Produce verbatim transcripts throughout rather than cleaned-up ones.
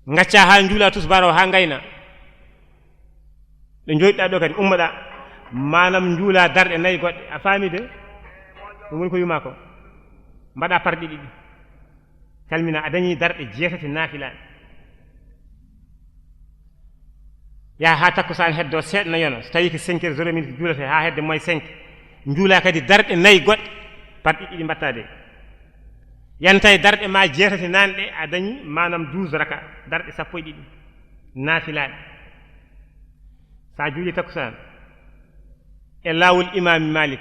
Ngacca haa njuula tusbaar o haa ngayna. Ɗo njooɗiɗaa ɗo kadi, ummoɗaa. Maanaam njuula darɗe nayi goɗɗe. A faami de? Ɗum woni ko yuma ko. Mbaɗa parɗe ɗiɗi. Calmina, a dañi darɗe jeetati naafila. Yaha haa takkusaan heddo seeɗa na yona. So tawi ko cinq heures zéro minute juulata haa hedde moins cinq. Njuula kadi darɗe nayi goɗɗe. Parɗe ɗiɗi mbaɗta de. Yanta e darɗe ma jeetati nane ɗe, a dañi maanaam douze raka, darɗe sappo e ɗiɗi naafilaaɗe. Sa juuli takkusaan e laawol Imaami Malik,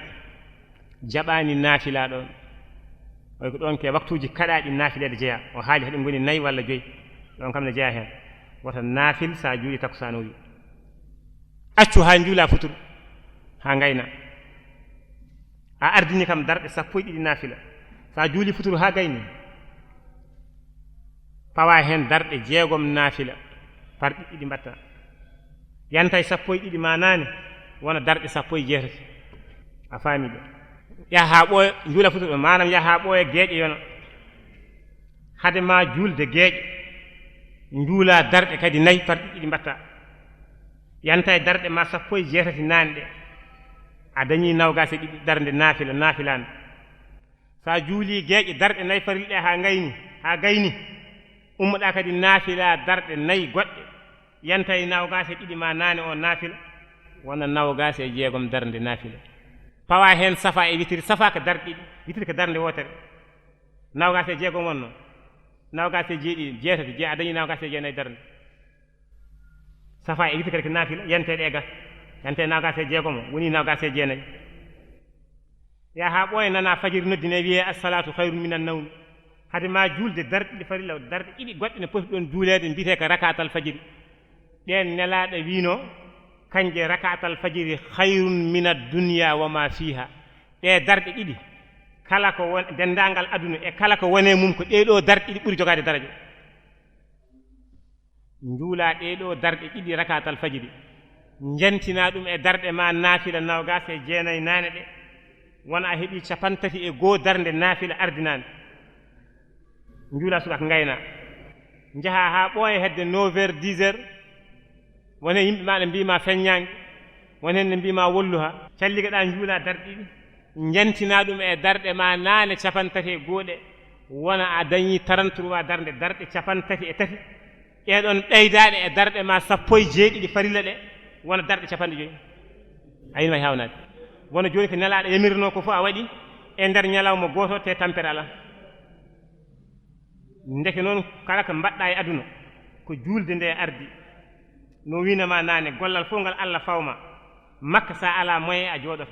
jaɓaani naafila ɗoon. Oy ko ɗoon ke waktuuji kaɗaaɗi naafileede jeyaa. O haali haɗi ngoni nayi walla joyi. Ɗoon kam ne jeyaa heen. Wota naafil sa juuli takkusaan o wi. Accu haa njuula futuru, haa ngayna. A ardini kam darɗe sappo e ɗiɗi naafila. Sa juuli futuru haa gayni, pawa heen darɗe jeegom naafila, par ɗiɗi ɗiɗi mbaɗta. Yanta e sappo e ɗiɗi ma nane, wona darɗe sappo e jeetati. A faami ɗum? Yaha haa ɓooya, njuula futuru, maanaam yaha haa ɓooya geeƴe yona. Hade ma juulde geeƴe, njuula darɗe kadi nayi par ɗiɗi ɗiɗi mbaɗta. Yanta e darɗe ma sappo e jeetati nane ɗe, a dañi nawgas e ɗiɗi darnde naafila, naafilande. Sa juuli geeƴe darɗe nayi farilla ɗe haa ngayni, haa gayni, ummoɗa kadi naafila darɗe nayi goɗɗe, yanta e nawgas e ɗiɗi ma nane o naafila, wona nawgas e jeegom darnde naafila. Pawa heen safa e witiri, safa ko darɗe ɗiɗi, witiri ko darnde wootere. Nawgas e jeegom wonno, nawgas e jeeɗiɗi, jeetati, je-, a dañi nawgas e jeenayi darnde. Safa e witiri kadi ko naafila, yenteɗe e ga, yante nawgas e jeegom o, woni nawgas e jeenayi. Yaha haa ɓooya nana fajiri noddine wiyee, "Assalaatu khayrun minan nawmi." Hade ma juulde darɗe ɗiɗi farilla, darɗe ɗiɗi goɗɗe ne poti ɗoon juuleede, mbiyetee ko rakaatal fajiri. Ɗeen Nelaaɗo wiino, kanje rakaatal fajiri khayrun minad dunya wa ma fiha. Ɗe darɗe ɗiɗi, kala ko won, denndaangal aduna e kala ko wone mum, ko ɗee ɗoo darɗe ɗiɗi ɓuri jogaade daraja. Njuula ɗee ɗoo darɗe ɗiɗi rakaatal fajiri, njantina ɗum e darɗe ma naafila nawgas e jeenayi nane ɗe, wona a heɓi capantati e goo darnde naafila ardinaande. Njuula subaka ngayna. Njaha haa ɓooya hedde neuf heures, dix heures, wone yimɓe ma ne mbiima feññaange, wone ne mbiima wolluha. Calligaɗa njuula darɗe ɗiɗi, njantina ɗum e darɗe ma nane capantati e goo ɗe, wona a dañi trente-trois darnde, darɗe capantati e tati. Ɗee ɗoon ɓeydaaɗe e darɗe ma sappo e jeeɗiɗi farilla ɗe, wona darɗe capanɗe joyi. A yiɗi ma hawnaade. Wona jooni ko Nelaaɗo yamirnoo ko fof a waɗi e nder ñalawma gooto, te tampere alaa. Ndeke noon, kala ko mbaɗɗa e aduna, ko juulde nde ardi. No wiinama nane, gollal fof ngal Allah fawma. Makka sa ala moyen a jooɗoto.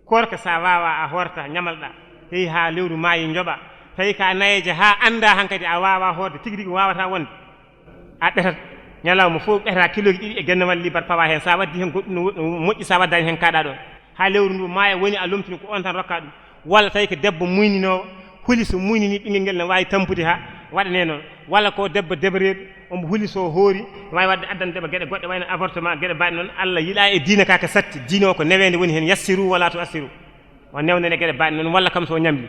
Koorka sa wawa a horta, ñamalɗa. Heyi ha lewru maayi njoɓa. Tawi ka nayeeje ha anda hankadi a wawa hoorde, tigi rigi wawata wonde. A ɓetat. Ñalawma fof ɓeta kiloji ɗiɗi e gennamal libar pawa hen. Sa waddi hen goɗɗum no wo-, no moƴƴi, sa waddani hen kaɗa ɗon. Ha lewru ndu maaya woni a lomtini ko on tan rokka ɗum. Walla tawi ko debbo muyninoowo, huli so muynini ɓinngel ngel ne waawi tampude ha waɗane noon. Walla ko debbo debereeɗo, omo huli so hoori, waawi waɗde addande debbo geɗe goɗɗe wayno avortement, geɗe mbaɗe noon. Allah yiɗa e diina ka ka satti. Diina o ko neweende woni heen, yassiru wala tu assiru. O newnane geɗe mbaɗe noon, walla kam so o ñamli.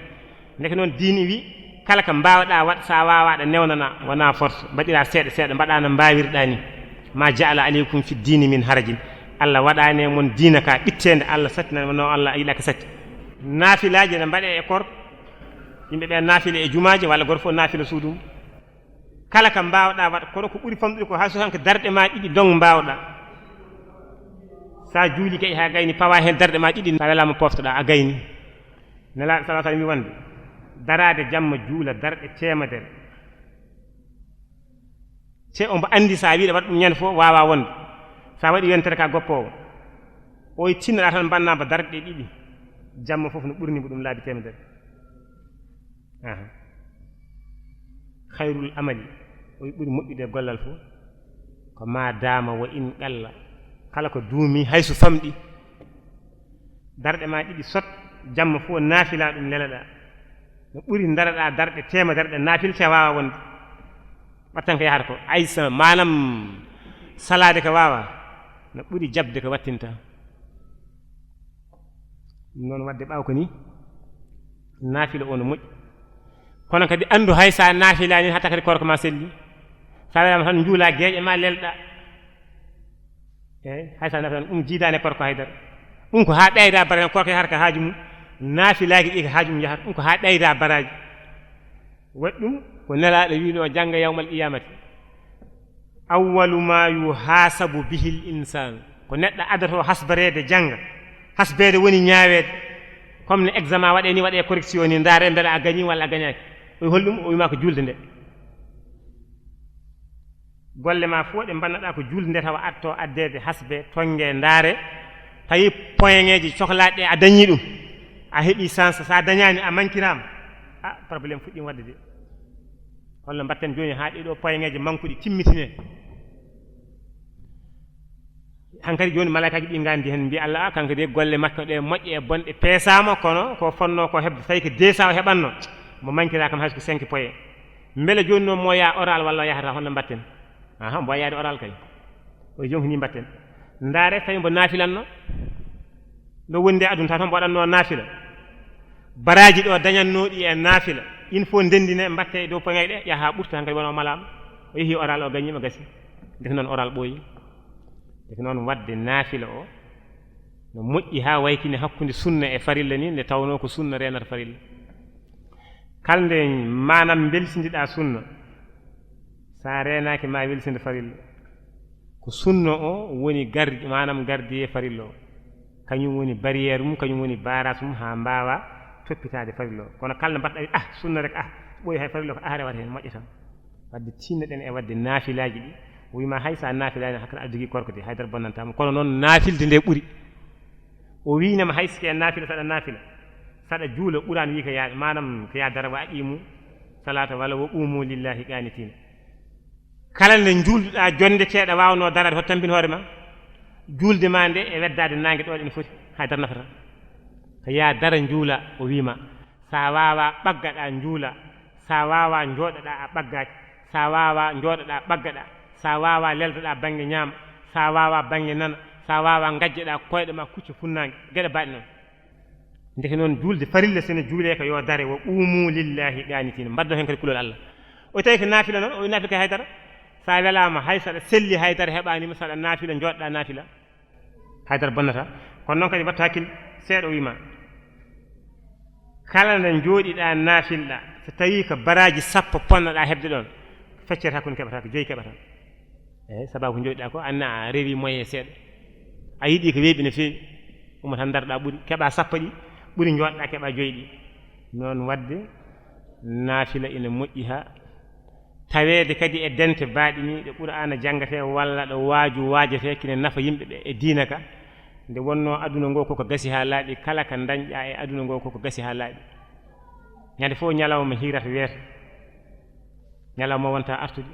Ndeke noon diine wi, kala ko mbaawɗa waɗ, sa waawa aɗa newnana, wona force. Mbaɗira seeɗa seeɗa, mbaɗa no mbaawirɗa ni. Ma ja'ala aleykum fi diini min harajin. Allah waɗani e mon diina ka ɓitteende, Allah sattinani mo no Allah yiɗa ka satti. Naafilaaji ne mbaɗe e koor. Yimɓe ɓe naafila e jumaaji walla goto fof naafila suudu mum. Kala ko mbaawɗa waɗ, kono ko ɓuri famɗude ko hay so tan ko darɗe ma ɗiɗi dong mbaawɗa. Sa juuli kay ha gayni, pawa hen darɗe ma ɗiɗi, sa welama poftoɗa, a gayni. Nelaaɗo sallallahu alaihi wasallam wi wonde, daraade jamma juula darɗe teemedere. Te omo anndi sa wiɗa waɗa ɗum ñande fof, wawa wonde. Sa waɗi yontere ka goppoowo, o tinnoɗa tan, mbanna mba darɗe ɗiɗi, jamma fof no ɓurni mo ɗum laabi teemedere. Aha. Khayrul amali, o ɓuri moƴƴude gollal fof, ko ma dama wa in qalla, kala ko duumi, hay so famɗi. Darɗe ma ɗiɗi sot, jamma fof naafila ɗum lelaɗa. No ɓuri daraɗa darɗe teemedere ɗe naafil te wawa wonde. Wattan ko yahata ko. Aysa, maanaam salaade ko wawa, no ɓuri jaɓde ko wattinta. Ɗum noon, waɗde ɓaawo ko ni, naafila o no moƴƴi. Kono kadi anndu, hay sa naafilani, hatta kadi koorka ma selli. Tawa tan njuula geeƴe ma lelɗa. Eyi, hay sa nafi tan, ɗum jiidaani e korko haydara. Ɗum ko haa ɓeyda baraaji, korko yahata ka haaju mum, naafilaaji ɗi ko haaju mum yahata, ɗum ko haa ɓeyda baraaji. Waɗi ɗum ko Nelaaɗo wiino jannga yawmal qiyamati. Awwalu ma yuhasabu bihil insaan. Ko neɗɗo adato hasbareede jannga. Hasbeede woni ñaaweede. Comme no examen waɗee ni, waɗee correction ni, ndaare mbele a gañi walla a gañaaki. O wi hol ɗum? O wi ma ko juulde nde. Golle ma fof ɗe mbannaɗa ko juulde nde tawa atto addeede hasbe, tonge, ndaare. Tawi poyeŋeeji cohlaaɗi ɗe a dañi ɗum. A heɓi chance, sa dañaani a mankiraama. A, problème fuɗɗiima waɗde de. Holno mbatten jooni haa ɗiɗo poyeŋeeje mankuɗi timmitine? Hankadi jooni malaykaaji ɗi nganndi heen mbiya Allah, a, kanko de golle makko ɗe moƴƴe e bonɗe peesaama, kono ko fonnoo ko heɓde, tawi ko deux cents o heɓatno, mo mankira kam hay so ko cinq poye. Mbele jooni noon mo yaa oral walla o yahata, holno mbatten? Aha, mbo yaade oral kay. O joom ko ni mbatten. Ndaare tawi mbo naafilanno. Ɗo wondi e aduna tan mbo waɗanno naafila. Baraaji ɗo dañannooɗi e naafila. Il faut ndenndine mbatte e dow poŋay ɗe, yaha ɓurta hankadi wona o malaama. O yehi oral o gañiima gasi. Ndeke noon oral ɓooyi. Ndeke noon waɗde naafila o no moƴƴi haa waykini hakkunde sunna e farilla ni, nde tawnoo ko sunna reenata farilla. Kala nde maanaam mbelsindiɗaa sunna, sa reenaaki ma welsinde farilla. Ko sunna o woni gardi, maanaam gardiye farilla o. Kañum woni barrière mum, kañum woni baras mum haa mbaawa toppitaade farilla o. Kono kala nde mbaɗɗa, ah, sunna rek, ah, ɓooyi hay farilla ko ah rewata heen, moƴƴa tan. Wadde tinnoɗen e waɗde naafilaaji ɗi. O wiima hay sa naafilaani hakkata aɗa jogii korko de, haydara bonnantaa ma. Kono noon naafilde nde ɓuri. O wiinama hay so ke naafila, saɗa naafila, saɗa juula, Quraan wi ko yaa, maanaam ko yaa dara, wa aqiimu salaata walla wa quumu lillaahi qaanitiin. Kala nde njuulduɗaa jonnde keeɗa waawnoo daraade, hoto tampin hoore ma. Juulde ma nde e weddaade naange ɗo ene foti, hay dara nafata. Ko yaa dara njuula, o wiima. Sa waawaa ɓaggaɗaa njuula, sa waawaa njooɗaɗaa a ɓaggaaki, sa waawaa njooɗaɗaa ɓaggaɗaa, sa waawaa leldaɗaa bannge ñaama, sa waawaa bannge nana, sa waawaa ngajjaɗaa koyɗe ma kucca funnaange, geɗe baaɗe noon. Ndeke noon juulde farilla sene juulee ko yo dare, wa quumu lillaahi qaanitiin, mbaɗɗo heen kadi kulol Allah. O tawi ko naafila noon, o naafila kay haydara. Sa welaama hay saɗa selli haydara heɓaani ma, saɗa naafila, njooɗoɗaa naafila. Haydara bonnata. Kono noon kadi mbaɗtu hakkille seeɗa, o wiima, kala nde njooɗiɗaa naafilɗaa, so tawii ko baraaji sappo ponnoɗaa heɓde ɗoon, feccere hakkunde keɓataa ko joyi keɓataa. Eeyi, sababu ko njooɗiɗaa ko, aan a rewi moyen seeɗa. A yiɗi ko weeɓi no feewi, umma tan ndaroɗaa ɓuri, keɓaa sappo ɗi, ɓuri njooɗoɗaa keɓaa joyi ɗi. Noon waɗde naafila ina moƴƴi haa taweede kadi e dente baaɗiniiɗe Qur'aana janngetee walla ɗo waaju waajetee kine nafa yimɓe ɓe e diina ka. Nde wonnoo aduna ngoo koko gasi haa laaɓi, kala ka dañɗaa e aduna ngoo koko gasi haa laaɓi. Ñande fof ñalawma hiirata weeta, ñalawma wonta artude.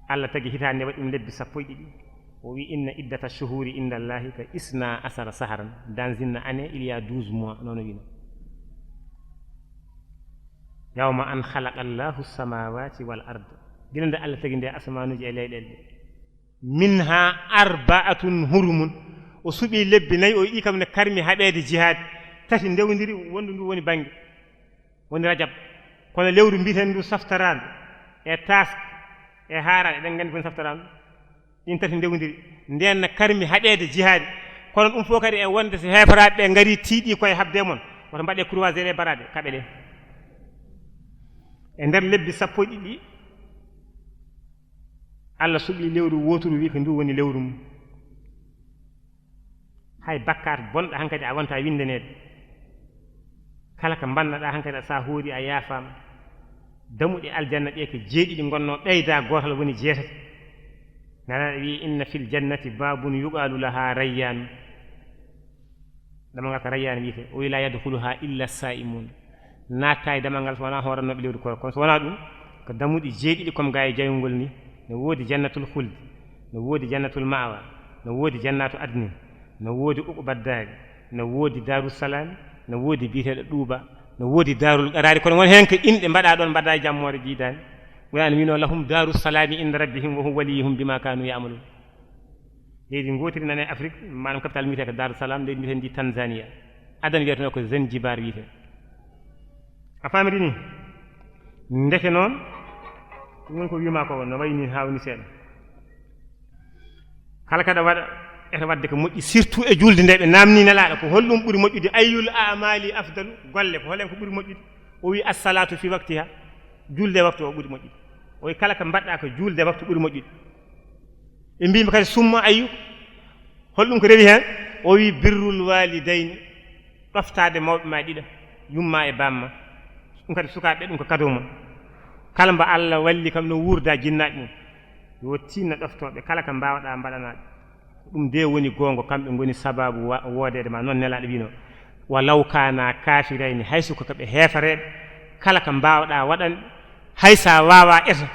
Allah tagi hitaande nde waɗi ɗum lebbi sappo e ɗiɗi. O wi: "Inna iddata shuhuri inda Allahi ka isna asara saharan." Dans une année, il y a douze mois, noon o wiino. "Yawma an khalaqa Allahu samawati wal ard." Gila nde Allah tagi nde asamanuuji e leyɗeele ɗe. "Minha arba'atun hurumun." O suɓi lebbi nayi, o yiɗi kam ne karmi haɓeede jihaadi. Tati ndewndiri, wondu ndu woni bannge, woni Rajab. Kono lewru mbiyeten ndu saftaraandu, e taaske, e haaraande, eɗen nganndi ko woni saftaraandu. Ɗin tati ndewndiri. Ndeen na karmi haɓeede jihaadi. Kono ɗum fof kadi e wonde so heeferaaɓe ɓe ngarii tiiɗii koye haɓde mon, woto mbaɗe croisé ɗe baraade, kaɓe ɗe. E nder lebbi sappo e ɗiɗi, Allah suɓi lewru wooturu, wi ko ndu woni lewru mum. Hay bakkaat bonɗo hankadi a wonta winndaneede. Kala ko mbannaɗaa hankadi, a sa hoori a yaafaama. Damuɗe aljanna ɗe ko jeeɗiɗi ngonnoo, ɓeyda gootal woni jeetati. Nelaaɗo wi: "Inna fil jannati babun yuqalu laha Rayyan." Damal ngal ko Rayyan wiyetee. O wi: "La yadkhuluha illa saimun." Naattaa e damal ngal so wonaa hooranooɓe lewru koor. Kono so wonaa ɗum, ko damuɗi jeeɗiɗi comme gaa e jayngol ni. No woodi jannatul khuldi, no woodi jannatul ma'wa, no woodi jannatu adnin, no woodi uqbad daari, no woodi daaru salaami, no woodi biyeteeɗo ɗuuba, no woodi daarul qaraari. Kono won heen ko inɗe mbaɗaa ɗoon, mbaɗaa e jammoore jiidaani. Qur'aana wiino: "Lahum daaru salaami inda rabbihim wa huwa waliyuhum bima kanu ya'malun." Leydi ngootiri nana e Afrique, maanaam capital mbiyetee ko Dar es Salaam, leydi mbiyetee ndi Tanzania. Adan wiyeteno ko Zanzibar wiyetee. A faamiri ni? Ndeke noon, Ɗum woni ko wima ko no wayi ni hawni seeɗa. Kala kaɗa waɗa, ete waɗde ko moƴƴi, surtout e julde nde ɓe namni Nelaaɗo, ko holɗum ɓuri moƴƴude, ayyul a'mali afdalu, golle ko holen ko ɓuri moƴƴude? O wi, assalatu fi waqtiha, julde waktu o ɓuri moƴƴude. O wi, kala ko mbaɗɗa ko julde waktu ɓuri moƴƴude. Ɓe mbimo kadi, summa ayyu, holɗum ko rewi hen? O wi, birrul walidayni, ɗoftaade mawɓe ma ɗiɗo, yumma e bamma. Ɗum kadi sukaaɓe, ɗum ko kado mum. Kala mbo Allah walli kam no wuurda jinnaaɓe mum, yo tinno ɗoftooɓe kala ko mbaawɗa mbaɗanaaɓe. Ɗum de woni goonga, kamɓe ngoni sabaabu wa-, woodeede ma, noon Nelaaɗo wino, walaw kana kafirayni, hay so ko ɓe heefareeɓe, kala ko mbaawɗa waɗan, hay sa waawa eta,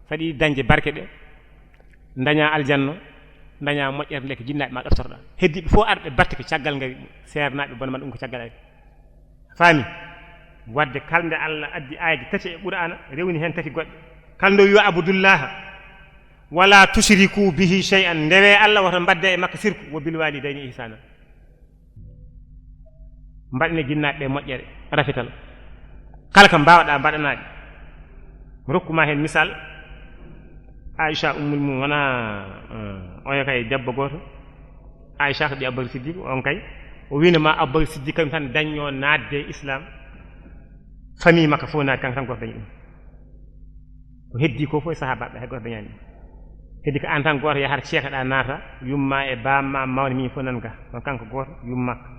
saɗi dañde barke ɗe, daña aljanna, daña moƴƴere nde ko jinnaaɓe ma ɗoftorɗa. Heddiiɓe fof arɓe batte ko caggal ngawi, seernaaɓe bona man ɗum ko caggal ari. Faami? Wadde kala nde Allah addi aayaji tati e Qur'aana, rewni heen tati goɗɗe. Kala nde wiya, abudullaha, wala tushriku bihi shay'an, ndewe Allah, wota mbadde e makko sirku, wa bil walidayni ihsana. Mbaɗane jinnaaɓe ɓe moƴƴere, rafetal. Kala ko mbaawɗa mbaɗanaaɓe. Mi rokkuma heen misal, Aisha ummul mum wona, eh, oya kay debbo gooto. Aisha ko ɓii Abubakar Siddiq, on kay. O wiino ma Abubakar Siddiq kam tan dañño naatde e Islam. Famille makko fof naati, kanko tan gooto dañi ɗum. Ko heddi ko fof e sahaabaaɓe, hay gooto dañaani ɗum. Heddi ko aan tan gooto yahata ceekaɗa naata, yumma e bamma, mawni min fof nan ga. Kono kanko gooto, yumma makko.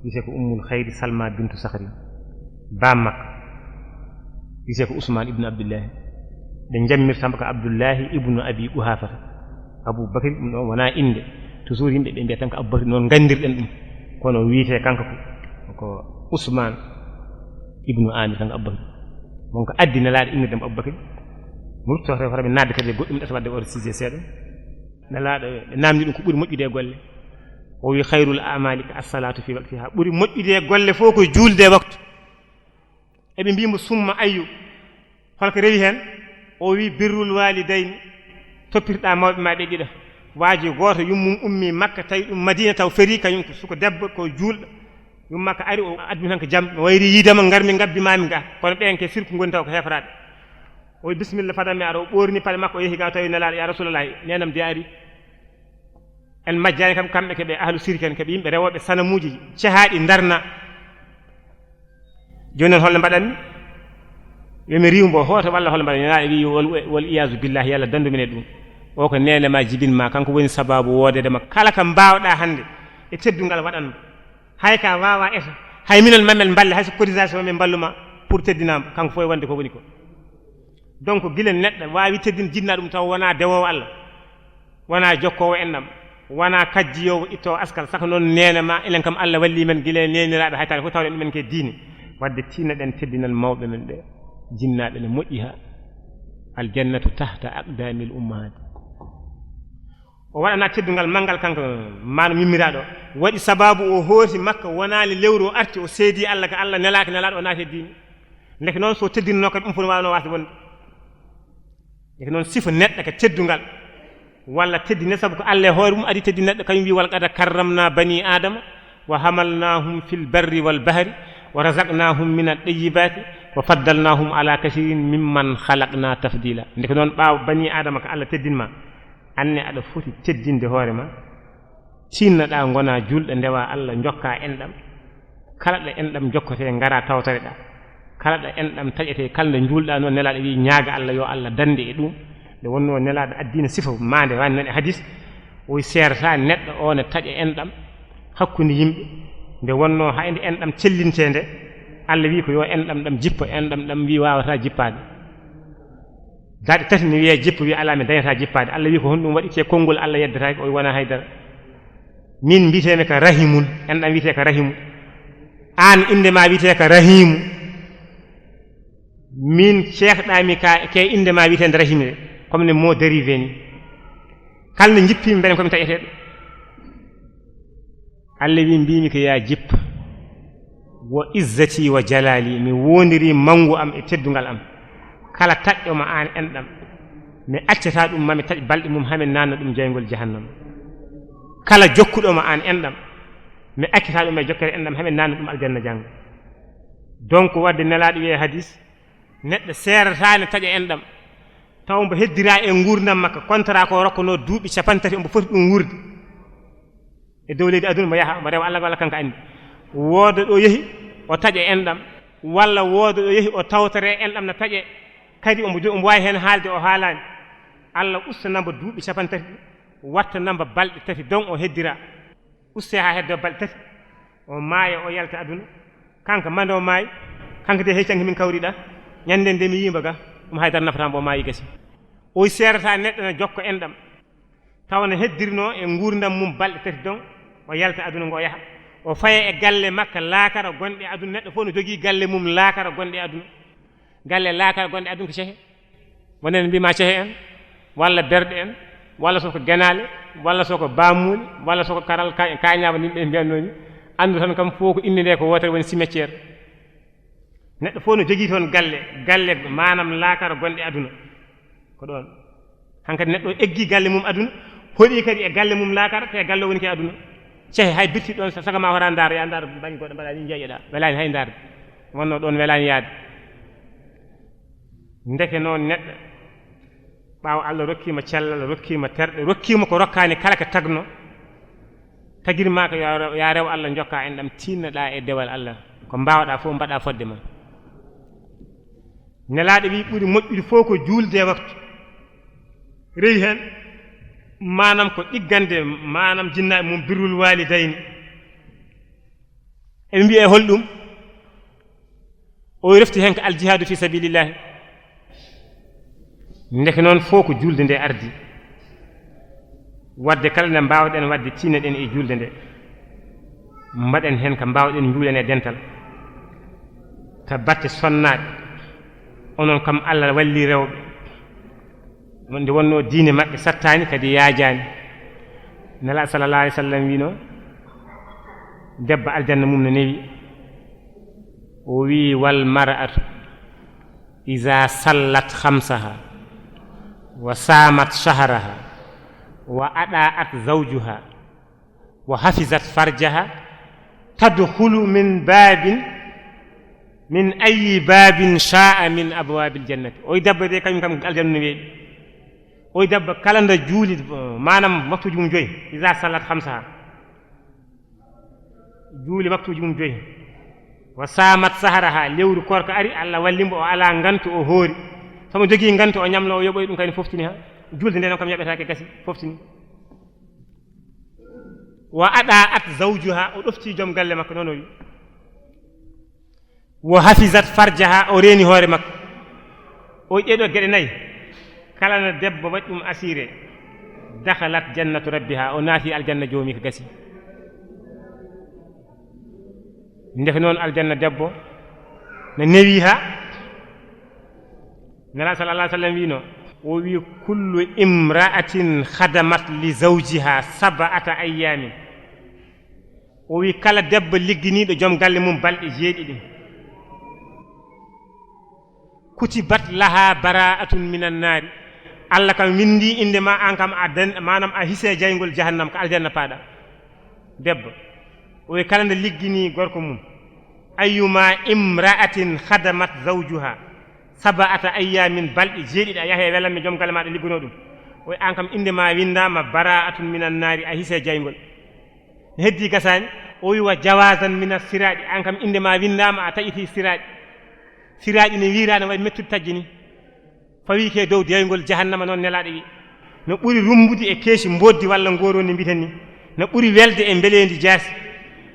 Wiyetee ko Ummul Khayri Salma bintu Sakhrin. Bamma makko. Wiyetee ko Usman ibnu Abdullahi. Ɓe njammirta mbo ko Abdullahi ibnu Abi Quhafata. Abu Bakri, ɗum ɗon wona innde. Toujours yimɓe ɓe mbiya tan ko Abu Bakri, noon nganndirɗen ɗum. Kono wiyetee kanko ko, ko Usman ibnu Amir, kanko Abu Bakri. Won ko addi Nelaaɗo innirde mo Abu Bakri. Mi rutto hoto mi naatde kadi e goɗɗum ɗata wadde oto sujet seeɗa. Nelaaɗo ɓe naamndi ɗum ko ɓuri moƴƴude e golle. O wi, khayrul a'mali ka assalatu fi waqtiha. Ɓuri moƴƴude e golle fof ko juulde e waktu. Eɓe mbi mo, summa ayyu? Holko rewi heen? O wi, birrul walidayni, toppirɗa mawɓe ma ɓe ɗiɗo. Waaji gooto, yummum ummi Makka, tawi ɗum Madina, taw feri, kañum ko suko debbo, ko juulɗo. Yumma makko ari, o addi mi tan ko jam, mi wayri yiidema, ngarmi ngabbi mami ga. Kono ɓen ke sirku ngoni taw ko heeferaaɓe. O wi, bismilla, fadan mi ara. O ɓoorni paɗe makko, o yehi ga, o tawi Nelaaɗo, ya Rasulallahi, neenam de ari. En majjaani kam, kamɓe ko ɓe ahlu sirki en, ko ɓe yimɓe rewooɓe sanamuuji cehaaɗi ndarna. Jooni noon, hol no mbaɗanmi? Yo mi riiw mbo hoto walla hol no mbaɗanmi? Nelaaɗo wi, wal, wal iyaazu billahi, yo Allah danndu min e ɗum. O ko neene ma jibin ma, kanko woni sabaabu woodeede ma. Kala ko mbaawɗa hannde e teddungal waɗan mo. Hay ka waawa eta, hay minen mamel mballe, hay so cotisation min mballuma pour teddinama, kanko fof e wonde ko woni ko. Donc, gila neɗɗo waawi teddin jinna ɗum taw wona dewoowo Allah, wona jokkoowo enɗam, wona kajjiyoowo ittoowo askal, saka noon neene ma, enen kam Allah walli men gila neeniraaɓe, hay taala fof tawɗen ɗumen ke diine. Wadde tinnoɗen teddinal mawɓe men ɓe, jinnaaɓe ne moƴƴi ha. Aljannatu tahta aqdamil ummahat. O waɗana teddungal manngal kanko, maano mimmiraaɗo. Waɗi sabaabu o hooti Makka, wonaali lewru o arti, o seedi Allah, ka Allah nelaaka, nelaaɗo o naati e diine. Ndeke noon, so teddinno kadi, ɗum fof waawno waasde wonde. Ndeke noon, sifa neɗɗo ko teddungal, walla teddine, sabu ko Allah e hoore mum adi teddi neɗɗo, kañum wi, "Walqad karramna bani Adama, wa hamalnahum fil barri wal bahri, wa razaqnahum min at-tayyibati, wa faddalnahum ala kathirin mimman khalaqna tafdila." Ndeke noon, ɓaawo bani Adama ko Allah teddin ma, anne aɗa foti teddinde hoore ma, tinnoɗa, ngona julɗo, ndewa Allah, jokka enɗam. Kala ɗo enɗam jokkotee, ngara tawtoreɗa. Kala ɗo enɗam taƴetee, kala nde njuulɗa noon, nelaaɗo wi, ñaaga Allah, yo Allah dande e ɗum. Nde wonno nelaaɗo addina sifa maande, wani noon e hadis, o wi, seerata neɗɗo o ne taƴa enɗam hakkunde yimɓe. Nde wonno hay nde enɗam cellintee nde, Allah wi ko yo enɗam ɗam jippo, enɗam ɗam wi wawata jippaade. Daɗe tati ne wiye jippo, wi ala, mi dañata jippaade. Allah wi ko honɗum waɗi? Te konngol Allah yeddataake, o wi wona haydara. Min mbiyetee-mi ka Rahimun, enɗam wiyetee ka Rahimu. Aan innde ma wiyetee ka Rahimu. Min ceekɗaa-mi ka, ke innde ma wiyeteende Rahimi de, comme ne mo dérivé ni. Kala nde jippii-mi, mbeɗen ko mi taƴeteeɗo. Allah wi, mbiymi ko ya jippa. Wa izzati wa jalali, mi wondiri manngu am e teddungal am. Kala taƴɗo ma aan enɗam, mi accata ɗum, ma mi taƴ balɗe mum, haa mi naanna ɗum jayngol jahannama. Kala jokkuɗo ma aan enɗam, mi accata ɗum e jokkere enɗam, haa mi naanna ɗum aljanna janngo. Donc, wadde nelaaɗo wiye hadis, neɗɗo seerataani taƴa enɗam. Taw mbo heddira e nguurndam makka, contrat ko rokkono duuɓi capanɗe tati, omo foti ɗum wuurde e dow leydi aduna, mbo yaha, mbo rewa Allah, walla kanko anndi. Wooda ɗo yehi, o taƴa enɗam, walla wooda ɗo yehi, o tawtore enɗam na taƴe, kadi omo jo-, omo waawi heen haalde, o haalaani. Allah ustanambo duuɓi capanɗe tati, wattanambo balɗe tati don, o heddira. Uste haa heddo balɗe tati, o maaya, o yalta aduna. Kanko mande o maayi, kanko de hey canki min kawriɗa. Ñande nde mi yiimba ga, ɗum haydara nafata mbo, o maayi gasi. O seerata neɗɗo na jokko enɗam. Tawa no heddirno e nguurndam mum balɗe tati don, o yalta aduna ngo, o yaha. O faya e galle makka laakara gonɗe aduna. Neɗɗo fof no jogii galle mum laakara gonɗe aduna. Galle laakara gonɗe aduna ko cehe. Wonen mbima cehe en, walla berɗe en, walla soko genaale, walla soko baamuuli, walla soko karal ka-, kaañaaba, ni ɓe mbiyatnoo ni. Anndu tan kam, fof ko innde nde ko wootere, woni cimetière. Neɗɗo fof no jogii toon galle, galle maanaam laakara gonɗe aduna. Ko ɗoon. Hankadi neɗɗo eggi galle mum aduna, hoɗi kadi e galle mum laakara, te galle o woni ke aduna. Cehe hay birti ɗoon, sa-, saga ma hora ndaar, ya ndaar mbaɗi goɗɗo, mbaɗa ni, njeeƴoɗa, welaani hay ndaarde. Wonno ɗoon welaani yaade. Ndeke noon neɗɗo, ɓaawo Allah rokkiima cellal, rokkiima terɗe, rokkiima ko rokkaani kala ko tagno, tagirma ko yo a rew, yo a rew Allah, njokka enɗam, tiinnoɗa e dewal Allah, ko mbaawɗa fof mbaɗa fodde ma. Nelaaɗo wi ɓuri moƴƴude fof ko juulde e waktu. Rewi heen, maanaam ko ɗiggande, maanaam jinnaaɓe mum, birrul waalidayni. Eɓe mbiya e holɗum? O refti heen ko aljihaadu fi sabilillahi. Ndeke noon fof ko juulde nde ardi. Wadde kala nde mbaawɗen wadde, tinnoɗen e juulde nde. Mbaɗen heen ko mbaawɗen, njuulen e dental. Ta batte sonnaaɓe. Onon kam, Allah walli rewɓe. Nde wonnoo diine maɓɓe sattaani, kadi yaajaani. Nela sallallahu alayhi wa sallam wiino, debbo aljanna mum no newi. O wi, "Wal mar'atu iza sallat khamsaha, wa samat shahraha, wa ada'at zawjuha, wa hafizat farjaha, tadkhulu min babin, min ayyi babin sha'a min abwabil jannati." Oy debbo de, kañum kam aljanna no weeɓi. Oy debbo kala nda juuli, maanaam waktuuji mum joyi, iza sallat khamsaha, juuli waktuuji mum joyi, wa samat shahraha, lewru koorka ari, Allah walli mbo, o alaa ngantu, o hoori. Somo jogii ngantu, o ñamlo, o yoɓoy, ɗum kadi foftini ha. Juulde nde noon kam yaɓetaake, gasi, foftini. Wa ada'at zawjuha, o ɗofti joom galle makko, noon o wi. Wa hafizat farjaha, o reeni hoore makko. O ɗeɗo geɗe nayi, kala no debbo waɗi ɗum assuré, dakhalat jannatu rabbiha, o naati aljanna joomi ko gasi. Ndeke noon aljanna debbo no newi ha. Nela sallallahu alayhi wa sallam wiino, o wi, "Kullu imra'atin khadamat li zawjiha sab'ata ayyamin." O wi, "Kala debbo ligginiiɗo joom galle mum balɗe jeeɗiɗi, kutibat laha bara'atun minan naari." Allah kam winndi innde ma, aan kam a dan-, maanaam a hise jayngol jahannam, ko aljanna paaɗa. Debbo, o wi, kala nde liggini gorko mum, "Ayyuma imra'atin khadamat zawjuha sab'ata ayyamin", balɗe jeeɗiɗi a yahe welamme joom galle ma ɗo liggunoo ɗum. O wi, aan kam innde ma winndaama bara'atun minan naari, a hise jayngol. Ne heddi gasaani, o wi, "Wa jawazan mina siraaɗi", aan kam innde ma winndaama, a taƴiti siraaɗi. Siraaɗi ne wiiraani, waɗi mettude tajji ni. Fawi ke dow diyayngol jahannama, noon nelaaɗo wi. No ɓuri rumbude e keeci mboddi walla ngoroni mbiten ni. No ɓuri welde e mbeleendi jaasi.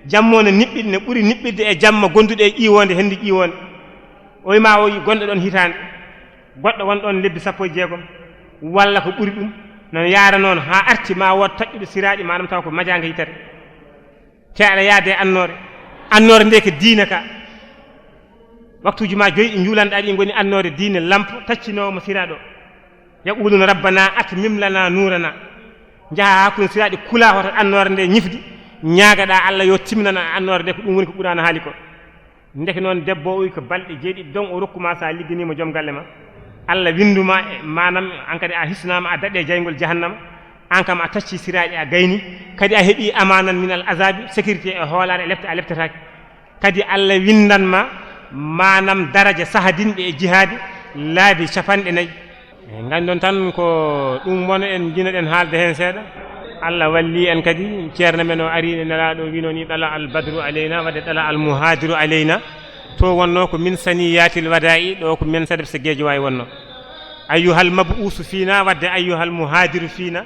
Jammo no niɓɓiɗi, no ɓuri niɓɓirde e jamma gonduɗo e ƴiwonde, hendu ƴiwonde. O wi ma o wi gonɗo ɗoon hitaande, goɗɗo won ɗoon lebbi sappo e jeegom, walla ko ɓuri ɗum, no yaara noon haa arti ma wood taƴƴuɗo siraaɗi, maanaam taw ko majaanga yitere. Te aɗa yaade e annoore. Annoore nde ko diina ka. Waktuuji ma joyi ɗi njuulanɗaa ɗi ngoni annoore diine, lampo taccinoowo mo siraaɗo. Yaquluna rabbana atmim lana nurana. Njaha hakkunde siraaɗi, kula hoto annoore nde ñifdi, ñaagaɗa Allah yo timminana annoore nde, ko ɗum woni ko Qur'aana haali ko. Ndeke noon debbo o wi ko balɗe jeeɗiɗi don o rokkuma, sa ligganiima joom galle ma, Allah winnduma e, maanaam, aan kadi a hisnaama, a daɗe jayngol jahannama, aan kam a tacci siraaɗi, a gayni, kadi a heɓi amanan minal azabi, sécurité e hoolaare, a lepta, a leptataake. Kadi Allah winndan ma, maanaam, daraja sahadinɓe e jihaadi laabi capanɗe nayi. Nganndon tan ko ɗum won, en njinoɗen haalde heen seeɗa. Allah walli en kadi, ceerno men o ari, nelaaɗo wino ni: "Ɗala al badru alayna", wadde: "Ɗala al muhajiru alayna." To wonno ko min saniyatil wada'i, ɗo ko men sadab se geejo wawi wonno. "Ayyuhal mab'usu fina", wadde: "Ayyuhal muhajiru fina",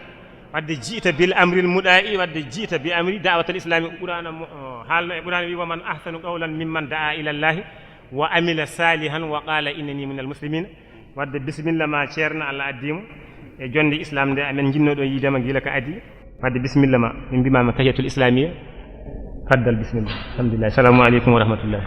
wadde: "Ji'ta bil amril muda'i", wadde: "Ji'ta bi amri da'watal islami." Qur'ana mo, o, haalno e Qur'ana wi: "Wa man ahsanu qawlan mimman da'a ila Allahi wa amila salihan wa qala innani minal muslimin." Wadde bisimilla ma, ceerno, Allah addi mo e jonde islam nde amen jinnoɗo yiidema gila ka adi. Wadde bisimilla ma, min mbimama tahiyatul islamiyya. Faddal, bisimilla. Alhamdulillah. Assalamu aleykum wa rahmatullah.